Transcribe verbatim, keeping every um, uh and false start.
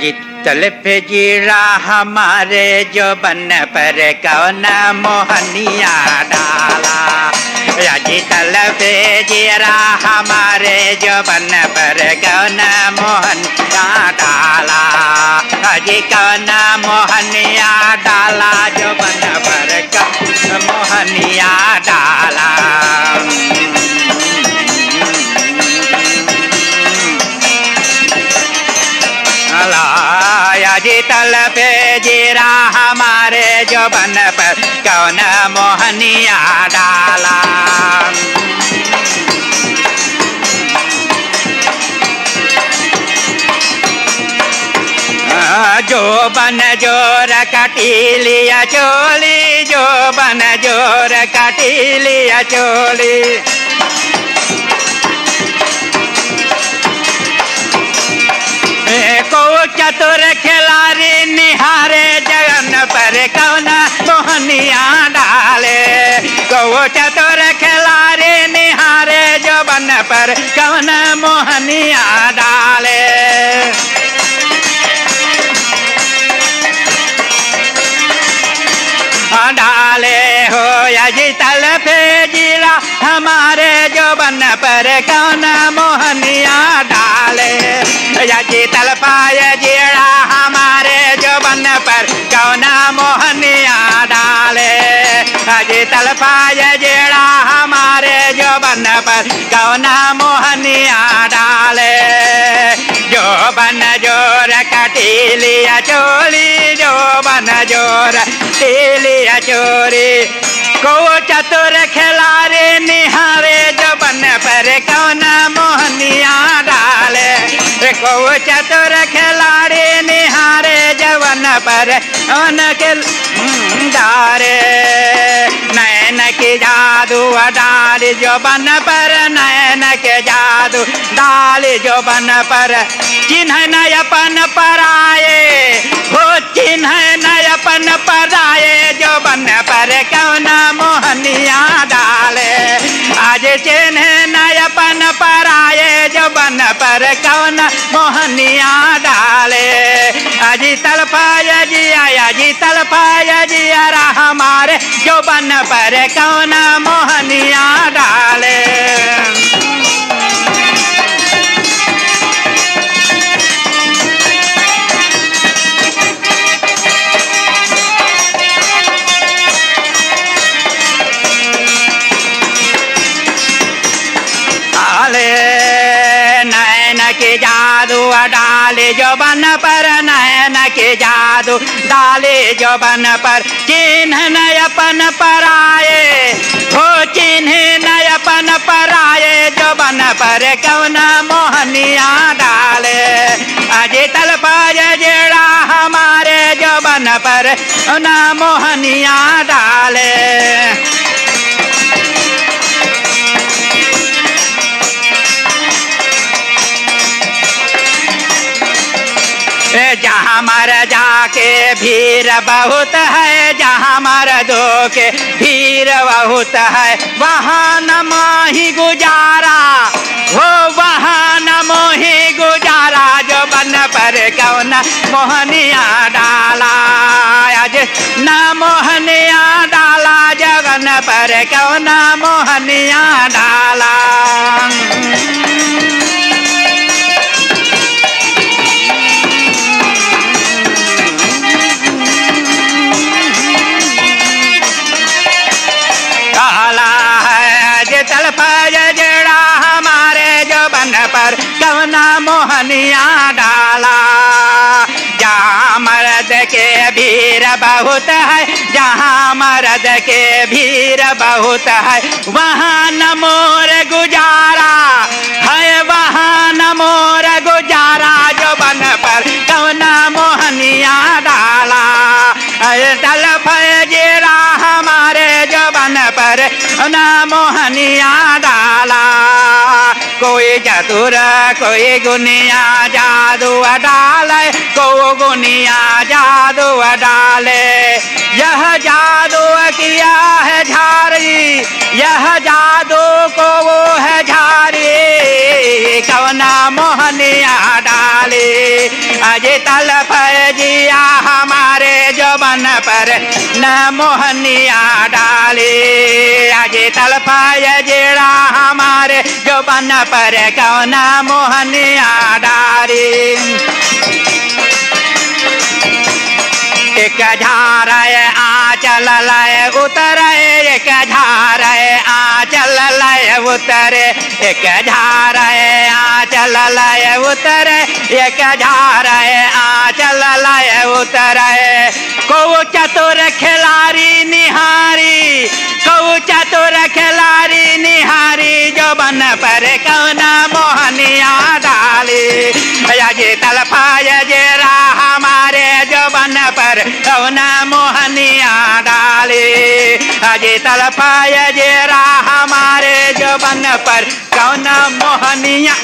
जितल पे जीरा हमारे जोबन पर कौन मोहनिया डाला। या जितल पे जीरा हमारे जोबन पर कौन मोहनिया डाला। अजी कौन मोहनिया डाला जोबन पर कौन मोहनिया डाला। अला, या जितल पे जीरा हमारे जोबन पर कौन मोहनिया डाला। जोबन जोर कटीलिया चोली, जोबन जोर कटीलिया चोली। ए, को चतुर खिलाड़ी निहारे जोबन पर कौन मोहनिया डाले। को चतुर खिलाड़ी निहारे जोबन पर कौन मोहनिया डाले। डाले हो या जितल पे जीरा हमारे जोबन पर कौन मोहनिया डाले। या जितल पे जीरा हमारे जोबन पर कौन मोहनिया डाले। या जितल पे जीरा हमारे जोबन पर कौन मोहनिया डाले। जोबन जोर कटीलिया चोली, जोबन जोर कटीलिया चोली। को चतुर खिलाड़ी निहारे जोबन पर कौन मोहनिया डाले। को चतुर खिलाड़ी निहारे जोबन पर उनके, हम्म, डारे। नैन की जादू डाली जोबन पर, नैन के जादू डाली जोबन पर। चिन्है न अपन पराए, हो चिन्है न अपन पराए, जोबन पर कौन मोहनिया डाले। आज चिन्है न अपन पराए, जोबन पर कौन मोहनिया डाले। अजी तलपाय जिया, अजी तलपाय जिया रा हमारे, जोबन पर कौन मोहनिया डाले। डाले नैन के जादू, डाले जोबन पर नैन के जादू, डाले जोबन पर चिन्ह न अपन पराए, हो चिन्ह न अपन पराए, जोबन पर कौन मोहनिया डाले। अजी तलपाय जेड़ा हमारे जोबन पर ना मोहनिया डाले। ए, जहाँ मर्दा के भीड़ बहुत है, जहाँ मर्दों के भीड़ बहुत है, वहाँ न माही गुजारा, हो वहाँ न मोही गुजारा, जोबन पर कौन मोहनिया डाला। आज ना मोहनिया डाला, जोबन पर कौन मोहनिया डाला। काला है जे तलपाय जेड़ा हमारे जोबन पर कौन मोहनिया डाला। जहाँ मर्द के भीड़ बहुत है, जहाँ मर्द के भीड़ बहुत है, वहाँ न मोर गुजारा है, वहाँ न मोर गुजारा, जोबन पर कौन मोहनिया डाला। अरे तलपाय जेड़ा हमारे जोबन पर ना मोहनिया डाला। कोई चतुर, कोई गुनिया जादू डाले, को गुनिया जादू डाले। यह जादू किया है झारी, यह जादू को वो है झारी, कौन मोहनिया डाली। अजी तल न मोहनिया डाली। अजी तलफाय जियरा हमारे, जोबन पर कौन मोहनिया डाली। एक झारे आँचल लय उतरे, एक झारे आँचल लय उतरे, एक झारे आँचल लय उतरे, एक झारे आँचल लय उतरे। कौ चतुर खिलाड़ी निहारी, कौ चतुर खिलाड़ी निहारी, जोबन पर कौन मोहनिया डाली। अजी तलफाय जियरा हमारे, जोबन पर कौन मोहनिया डाली। अजी तलफाय जियरा हमारे, जोबन पर कौन मोहनिया